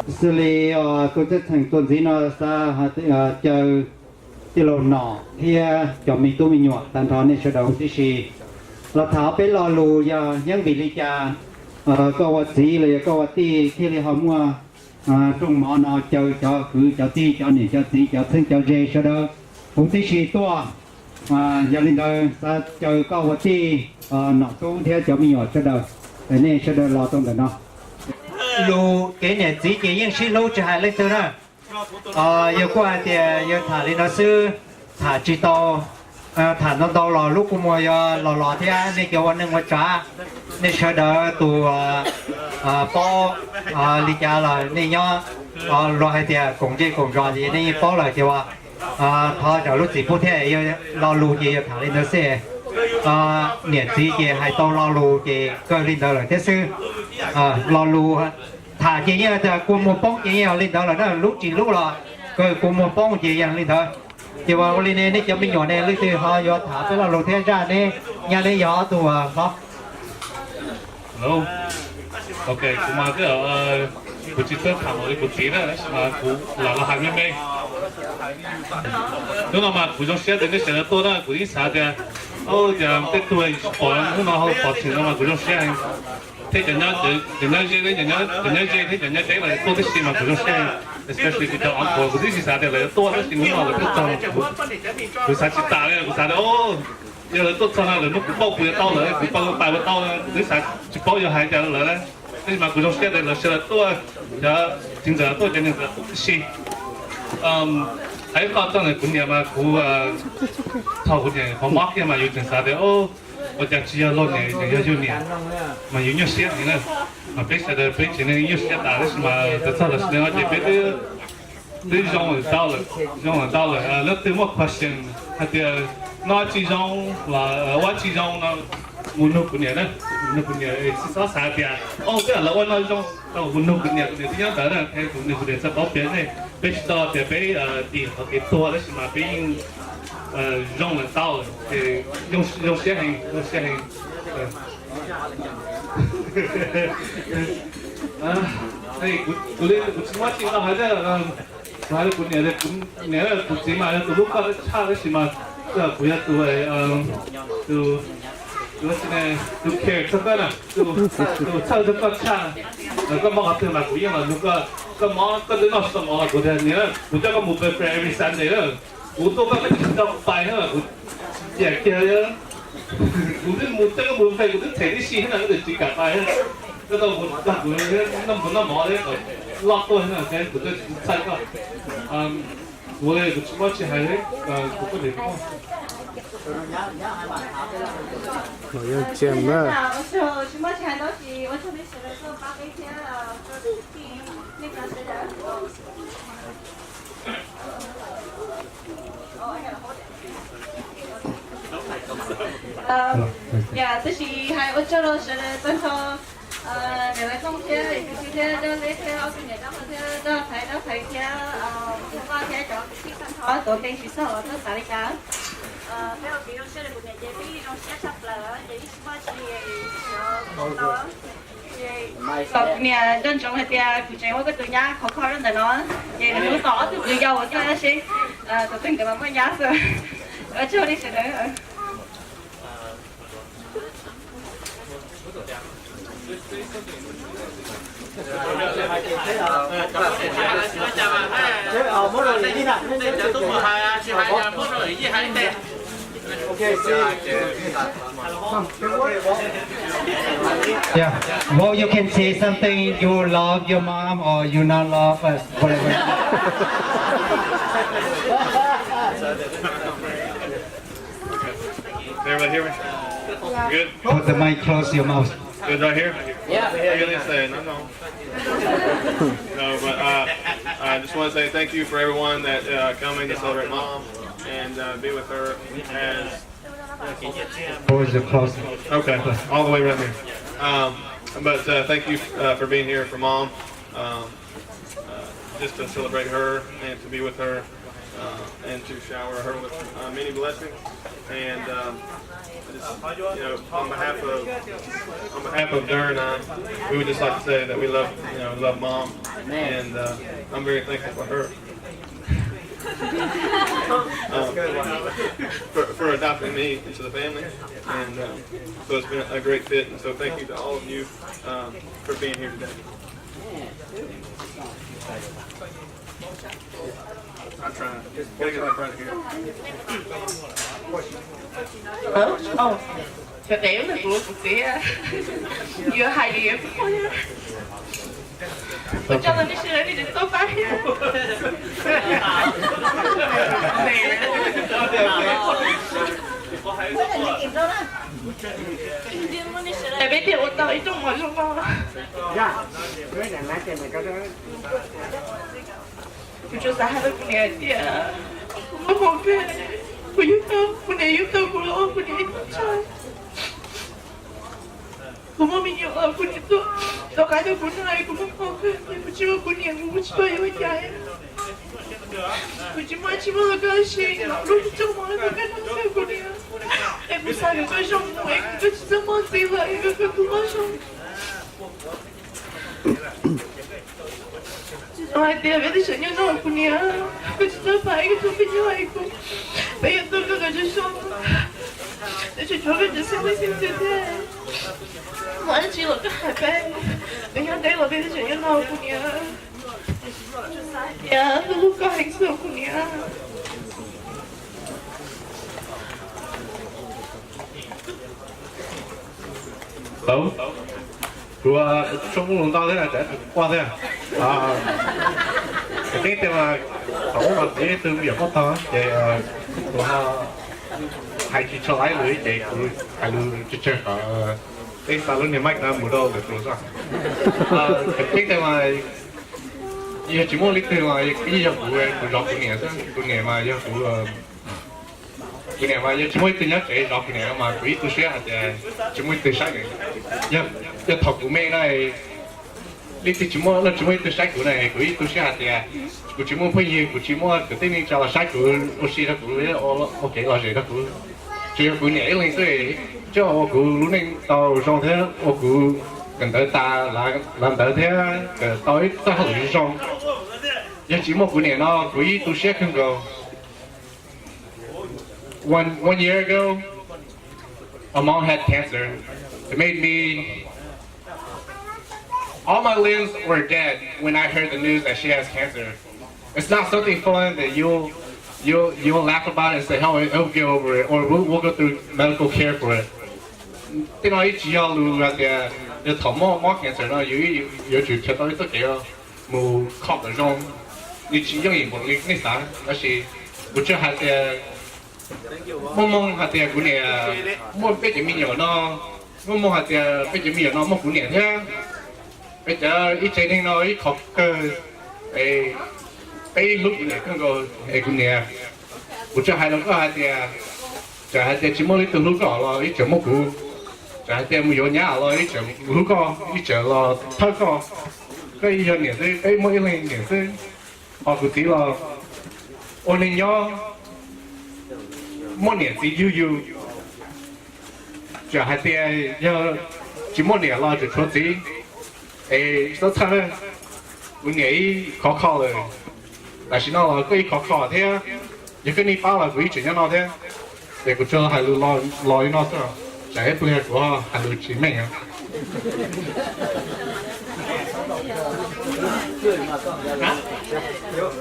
Xws li tus txheej txheem tuaj ntxiv no xav caw tij laug Nom thiab cov me tub me nyuam tag nrho nej sawv daws huv tib si los tham peb lo lus yog yeeb vim li cas koj ua txiv los yog koj ua tij thiaj li ho muaj rooj mov no caw cov kwv cov tij cov niam cov txiv cov txheeb cov ze sawv daws huv tib si tuaj. Yog li ntawd xav caw koj ua tij, Nom Tub thiab cov me nyuam sawv daws, nej sawv daws los rau ntawm no. Lus kev niam txiv ces yeej sib hlub tsis hais leej twg na. Yog kuj hais tias yog tham li no xwb, tham tsis tau, tham ntau ntau los lub kua muag yuav los los thiab nej cov ua neej ua tsav, nej sawv daws tus paub li cas los nej nyob, luag hais tias koom zej koom zos ces nej yeej paub lawm ces ua thov zam lub txim pub thiab. Yog lo lus ces yog tham li ntawd xwb. Niam txiv ces hais tau lo lus ces kawg li ntawd lawm thiab xwb. Lo lus tham ces yeej tias kua muag poob ces yeej yog li ntawd lawm na, hlub tsis hlub los kawg kua muag poob ces yog li ntawd. Ces ua li ne nej cov me nyuam ne leej twg ho yuav tham peb lo lus thiab zaj neb nyab neb yog ob tug hlob. Hello. Ok, kuv mas twb, kuv tsis txawj tham npaum li kuv txiv na, tab sis mas kuv lam los hais me me. Hnub no mas kuv zoo siab tias nej sawv daws tuaj na, kuv ib xav tias, o, cas tej tug tsis pom hnub no ho pom tseem no mas kuv zoo siab heev. Thiab cov nyob ze, cov nyob ze thiab cov nyob deb los tuaj tib si mas kuv zoo siab heev, especially kuv cov uncle, kuv twb tsis xav tias lawv yuav tuaj tab sis hnub no lawv tuaj txog, kuv xav tsis tas li, kuv xav tias, o, yog lawv tuaj txog no lawv muab kuv pauj kuv yuav tau lawm, kuv pauj kuv pais ua tau, kuv twb xav tsis paub yuav hais cas lawm. Tab sis mas kuv zoo siab tias lawv sawv daws tuaj, cov txiv ntxawm tuaj, cov niam ntxawm tuaj tib si. Hais ib qho txog ntawm kuv niam mas kuv, thaum kuv niam qhov mob kiag mas yus tseem xav tias, o, ua cas tsis yog luag niam, tseem yog yus niam, mas yus nyuaj siab heev na. Mas peb sawv daws peb tsev neeg nyuaj siab tas tab sis mas txog tam sim no ces peb twb zoo lawm ntau lawm, zoo lawm ntau lawm. Leej twg muaj question hais tias noj tsis zoo los ua tsis zoo no mus nug kuv niam na, mus nug kuv niam, tsis txhob xav tias, o, twb yog lawv ua no zoo, tau mus nug kuv niam, kuv niam twb nyob ntawd na, kuv niam, kuv niam txawj paub piav nej. Peb tsis tau tias peb dim qhov kev tuag tab sis mas peb yeej zoo lawm ntau lawm, zoo siab heev, zoo siab heev. Kuv li kuv tsis muaj tsis tau hais, kuv hais kuv niam, kuv niam, kuv txiv mas yog tus hlub koj tshaj tab sis mas kuv yog tus, tus, tus care txog koj na, tus txhawj txog koj tshaj. Koj mob qhov twg mas kuv yeej los nug koj, koj mob koj twb noj so mov los kuv tias niam, kuv coj koj mus pem every Sunday na. Kuv tuaj koj twb tsis tau pais na, kuv tsis tiam kiag. Kuv twb mus coj koj mus pem, kuv twb them tib si thiab na, koj twb tsis kam pais. Koj tau mus nrog kuv noj mov thiab kom loj tuaj thiab na, kuv twb tsis txhawj koj. Kuv li kuv tsis muaj tsis hais li, kuv koj niam. Yog tab sis hais ua tsaug rau sawv daws tag nrho, niam Laj Tooj thiab yawm txiv thiab Dab Leb thiab ob tug niam dab laug thiab Dab Phaiv, Dab Phaiv thiab tus vaj thiab cov kwv tij tag nrho tuav npe tsis txog los txhob xav li cas. Peb ua kev zoo siab rau kuv niam ces peb yeej zoo siab tshaj plaws ces yeej tsis muaj tsis yuav tau. Kom kuv niam nco ntsoov hais tias kuv tseem muaj koj tus nyab khov kho rau ntawm no, ces nws mus tom ob tug kwv yau uas txog seb tom tej ntawd mas muaj nyab xwb. Ua tsaug li sawv daws. Yeah. Well, you can say something. You love your mom or you not love, but whatever. Everybody hear me? Good? Put the mic close to your mouth. Good right here? Yeah. Really say, no, no. No, but uh, I just want to say thank you for everyone that uh, coming to celebrate mom and uh, be with her as Boys are close. Okay, all the way around here. Um, but uh, thank you uh, for being here for mom. Um, uh, just to celebrate her and to be with her uh, and to shower her with uh, many blessings. And um, just, you know, on behalf of on behalf of Dur and I, we would just like to say that we love, you know, love mom. And uh, I'm very thankful for her. Um, for, for adopting me into the family. And um, so it's been a great fit. And so thank you to all of you um, for being here today. I'm trying. Gotta get my friend here. Hello? Oh, sawv daws, kuv, kuv txiv, yuav hais li, kuv coj los nej sawv daws nej tsis txhob pab. Peb thiaj ua tau ib rooj mov zoo no. Kuv tsuas xav hais rau kuv niam hais tias, kuv muaj hmoo kawg, kuv yug tau, kuv niam yug tau kuv los ua kuv niam ib tug ntxhais. Kuv muaj me nyuam los kuv niam tuaj rov qab rau kuv noj, kuv muaj hmoo kawg, kuv tsis muaj kuv niam kuv tsis paub yuav ua cas. Kuv tsis muaj dab tsi muaj rau koj tab sis los lub rooj mov no koj noj xwb kuv niam. Es kuv xav kom koj zoo mus es kom koj tsis txhob mob ntxiv lawm es kom koj kuj mob zoo. Tsis tau hais tias peb twb tseem nyob no kuv niam, koj tsis txhob pab koj txhob pheej nyob hais kuv, peb yuav tuaj koj kom zoo zoo. Peb tseem tshuav koj cov xib hwb xib ntxwv thiab, muaj dab tsi los koj hais peb, peb nyob deb los peb twb tseem nyob no kuv niam. Tias hlub hlub koj heev xwb kuv niam. Tau, kuv tso muaj lus ntau thiab, tseem ua thiab. Kuv teb tias mas thaum ub mas kuv yog ib tug me nyuam poj tog ces kuv ho hais tsis tshua laib lus ces kuv hais lus tsawg tsawg kom peb xa lub niag mic no mus rau lwm tus xwb. Kuv teb tias mas yog tsis muaj leej twg mas yeej yog kuv, kuv zov kuv niam xwb. Kuv niam mas yog kuv, kuv niam mas yog tsis muaj ib tug nyob tsev zov kuv niam no mas kuv ib tu siab hais tias tsis muaj ib tug saib nws. Yog, yog thaum kuv me no leej twg tsis muaj, leej tsis muaj ib tug saib kuv na, kuv ib tu siab hais tias kuv tsis muaj phooj ywg, kuv tsis muaj kwv tij neej tsa los saib kuv, ua si rau kuv, ua kev lom zem rau kuv. Tsuas yog kuv niam ib leeg xwb, coj ua kuv lub neej tau zoo thiab ua kuv kawm ntawv tas, lawv ntawv thiab kawm tau ib txoj hauj lwm zoo. Yog tsis muaj kuv niam no kuv ib tu siab kawg nkaus. One, one year ago, my mom had cancer. It made me, all my limbs were dead when I heard the news that she has cancer. It's not something fun that you'll you'll you'll laugh about it and say, "Oh, it'll get over it," or we'll, we'll go through medical care for it. Tej no ib tsis yog lus hais tias yog thaum muaj mob cancer no yus yuav tsum khiav tau ib txoj kev mus kho kom zoo. Nws tsis yooj yim npaum li nej xav, tab sis kuv tsuas hais tias muaj hmoo hais tias kuv niam muaj peb cov me nyuam no, muaj hmoo hais tias peb cov me nyuam no muaj kuv niam thiab. Peb cov ib tsev neeg no ib qho kawg, peb hlub kuv niam kawg nkaus es kuv niam, kuv tsuas hais rau koj hais tias, txawm hais tias tsis muaj leej twg hlub koj los ib txhis muaj kuv, txawm hais tias mus yuav nyab los ib txhis hlub koj, ib txhis los thawj koj. Koj yog niam xwb, peb muaj ib leeg niam xwb. Ho kuv txiv los ua neeg nyob muaj niam txiv yug yus. Txawm hais tias yog tsis muaj niam los tseem tshuav txiv, es txhob txhawj, kuv niam ib khov kho lawm, tam sim no los koj ib khov kho thiab. Yog koj nej pab los kuv ib tseem nyob no thiab. Ces kuv tsuas hais lus los li no xwb, tsam ib pliag kuv hais lus tsis meej.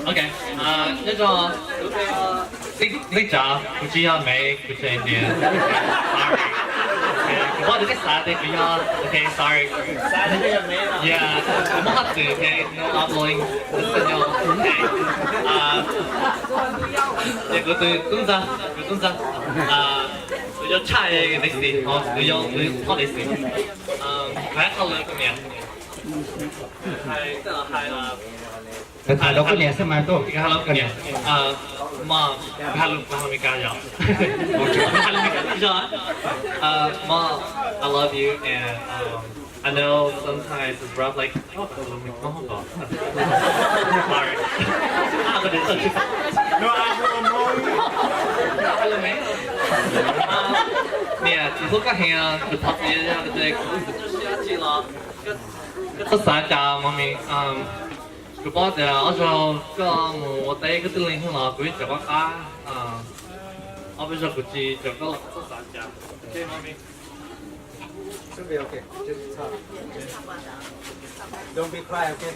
Ok, nyob zoo, nej tsav, kuv tsis yog Mev, kuv tsis yog India. Sorry. Kuv paub tias nej xav tias kuv yog, ok, sorry. Yeah, kuv muaj haj txwm, ok, no, I'm blowing. Ces kuv tus tub ntxawg, kuv tub ntxawg, kuv yog tshaj Daisy, kuv yog, kuv yog tshaj Daisy. Kuv hais qhov lus kuv niam. Tham rau koj niam xwb mas tuaj. Mom, kuv hais lus, kuv hais lus Meskas yom. Kuv hais lus Meskas yom. Mom, I love you and um, I know sometimes it's rough, like, oh, sorry. Niam, kuv hlub koj heev, kuv thov txim yog tias kuv tsis los, koj xav cas, Mommy? Um, Kuv paub tias ob zaug koj mus ua teb koj twb leej hnub no kuv ib tsoom qab qab, ob peb zaug kuv tsis tsoom koj los txhob xav cas. Should be okay. Just talk. Don't be quiet, okay?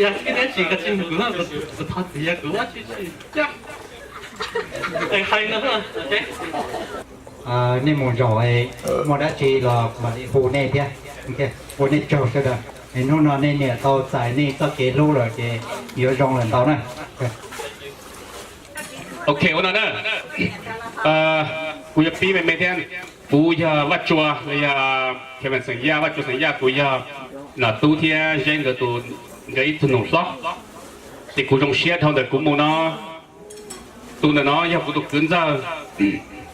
Yog koj neb tsis koj tsis mus kuv kuv thov txim yog kuv ua tsis tsis coj. Hais no, nej mus zaum, muaj dab tsi los mam li hu nej thiab. Ua nej tsaug sawv daws, hnub no nej niam tau txais nej txoj kev hlub lawm ces yuav zoo lawm ntau na. Ok, ua no na. Kuv yuav pib me me thiab. Kuv yog Vaj Tsua, yog Kevin xeem Yaj, Vaj Tsua xeem Yaj, kuv yog Nom Tub thiab Zeb nkawd tus, nkawd ib tug nus hlob. Ces kuv zoo siab dhau ntawm kuv mus no. Tus ntawm no yog kuv tus kwv ntxawg,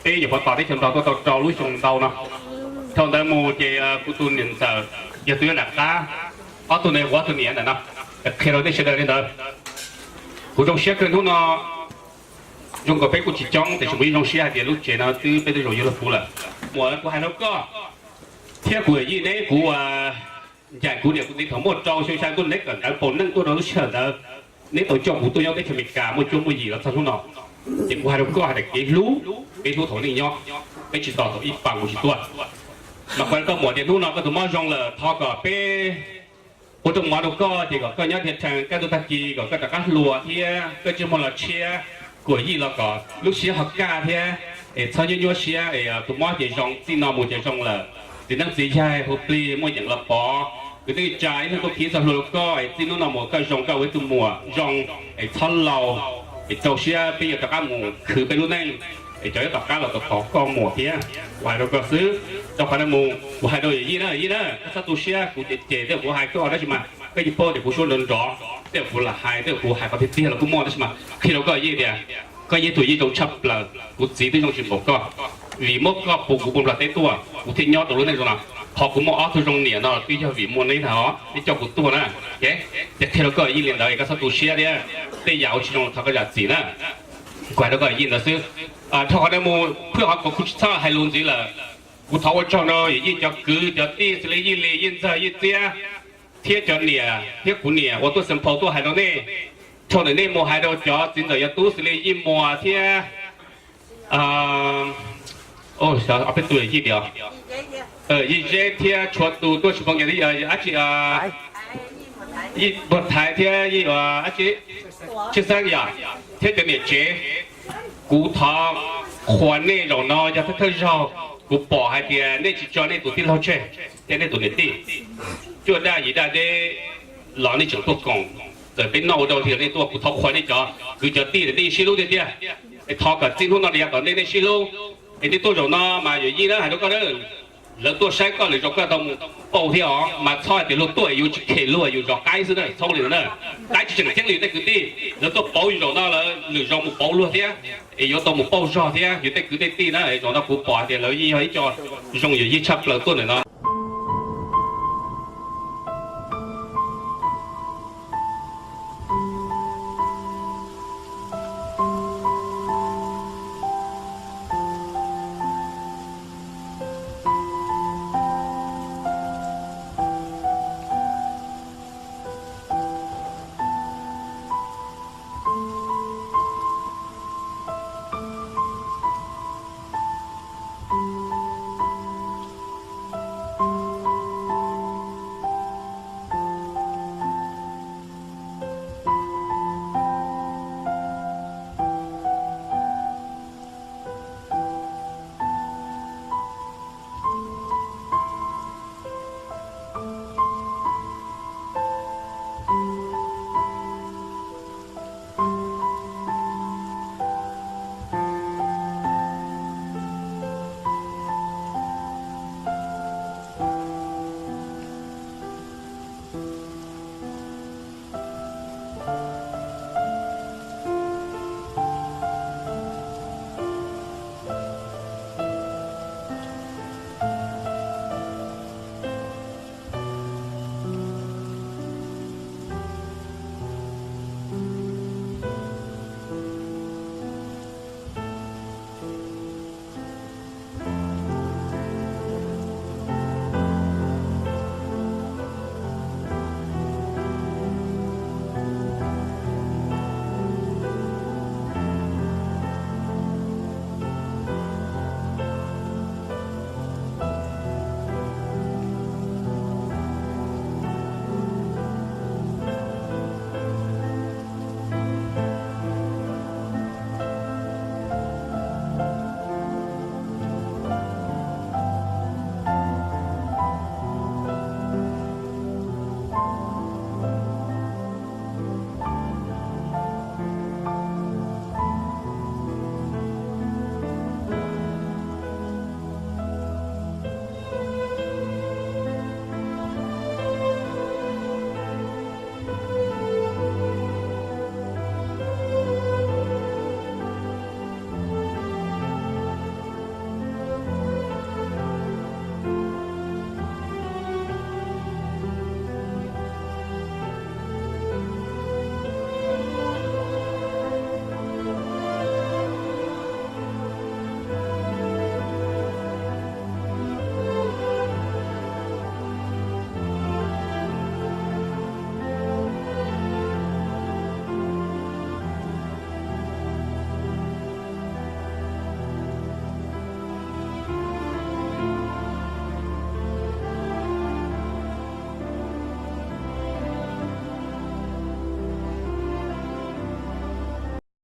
peb nyuam qhuav tos teb chaws nrog tuaj tau rau lub xyoo ntau no. Dhau ntawd mus ces kuv tus niam ntxawm yog tus nyob nram qab, ob tug no yog kuv ob tug niam ntawm no. Qhia rau nej sawv daws li ntawd. Kuv zoo siab kawg hnub no, zoo nkaus peb kuj tsis coob tiam sis kuv yeej zoo siab hais tias lub tsev no twb peb twb zoo yuav luag puv lawm. Muam, kuv hais rau koj thiab kuv yawm yij neb, kuv ncaim kuv niam kuv txiv thaum muaj rau xyoo xya tuaj neb kawm ntawv paus neej tuaj rau lub sij hawm ntawd, neb tau coj kuv tuaj nyob teb chaws Amelikas muaj cuab muaj yim los txog hnub no. Ces kuv hais rau koj hais tias kev hlub, peb hlub thaum nej nyob, peb tsis tos thaum ib pas mus tsis tuaj. Mas kuv hais rau koj muam tias hnub no koj tus mob zoo lawm thov kom peb ua rooj mov rau koj ces kom koj nyob thiaj rhees kaj ntug tag kis kom koj rov qab hluas thiab koj ntsej muag los tshiab, kuv yij los kom lub siab ho kaj thiab, es txhob nyuaj nyuaj siab es tus mob ces zoo, txij no mus ces zoo lawm. Txiv neeb txiv yaig hu plig muaj yeem los pov, kwv tij tsa ib leeg tuaj khi txoj hlua rau koj es txij hnub no mus koj zoo, koj ua ib tug muam zoo es txhob laus, es rau siab peb yuav rov qab mus khwv peb lub neej, es cov yuav tom qab los tom tod koj muam thiab. Kuv hais rau koj xwb, rau qhov no mus kuv hais rau yawm yij na, yawm yij na, koj txhob tu siab, kuv cem cem tej kuv hais koj tab sis mas koj yeej paub tias kuv suab nrov nrov, tej kuv lam hais, tej kuv hais qhov tiag tiag los kuj muaj tab sis mas qhia rau koj yij tias koj yog tus yij zoo tshaj plaws, kuv txiv twb zoo tsis npaum koj. Vim muab koj pub kuv puag nplog teb tuaj kuv thiaj nyob tau lub neej zoo no. Qhov kuv muaj ob tug zoo niam no twb yog vim muaj neb ntag os, neb coj kuv tuaj na. Ces qhia rau koj yij li ntawd es koj txhob tu siab thiab, tej yam ua tsis zoo thov koj zam txim na. Kuv hais rau koj yij ntawd xwb. Dhau qhov no mus phwj qhov kuv kuj tsis txhob hais lus ntxiv lawm. Kuv thov ua tsaug rau yawm yij cov kwv cov tij xws li Yij Lis, Yij Ntxawg, Yij Txiab thiab cov niam thiab kuv niam uas tuaj Xeev Phau tuaj hais rau nej. Dhau ntawm nej mus hais rau cov txiv ntxawm yawg tub xws li Yij Muas thiab ob peb tus yawm yij tias Yij Zeb thiab tshuav tus tuaj tsis pom nkias, dab tsi, Yij Npuag Thaiv thiab Yij Tshwj Xeeb yom, thiab cov niam tsev. Kuv thov qhuas nej zaum no yog thawj thawj zaug kuv pom hais tias nej tsis tso nej tus tij laug tseg thiab nej tus niam tij. Cuaj daj yim daj deb los nej tseem tuaj koom, txawm peb noj ua rau tiag nej tuaj, kuv thov qhuas nej cov kwv cov tij, nej sib hlub tiag tiag. Es thov kom txij hnub no rau yav tom ntej nej sib hlub, es nej tuaj zaum no mas yawm yij na hais rau koj na, lawv tuaj saib koj lwm zaus koj tau mus pauj thiab os, mas txhob hais tias luag tuaj es yus tsis khem luag, yus zov qaib xwb na, txhob ua li ntawd na. Qaib tsis tseem ceeb li yus tej kwv tij, lawv tuaj pauv yus zaum no lawm, lwm zaus mus pauv luag thiab, es yuav tau mus pauj zog thiab yus tej kwv tej tij na. Zaum no kuv pom hais tias lawv yeej yog ib co zoo yawm yij tshaj plaws tuaj ntawm no.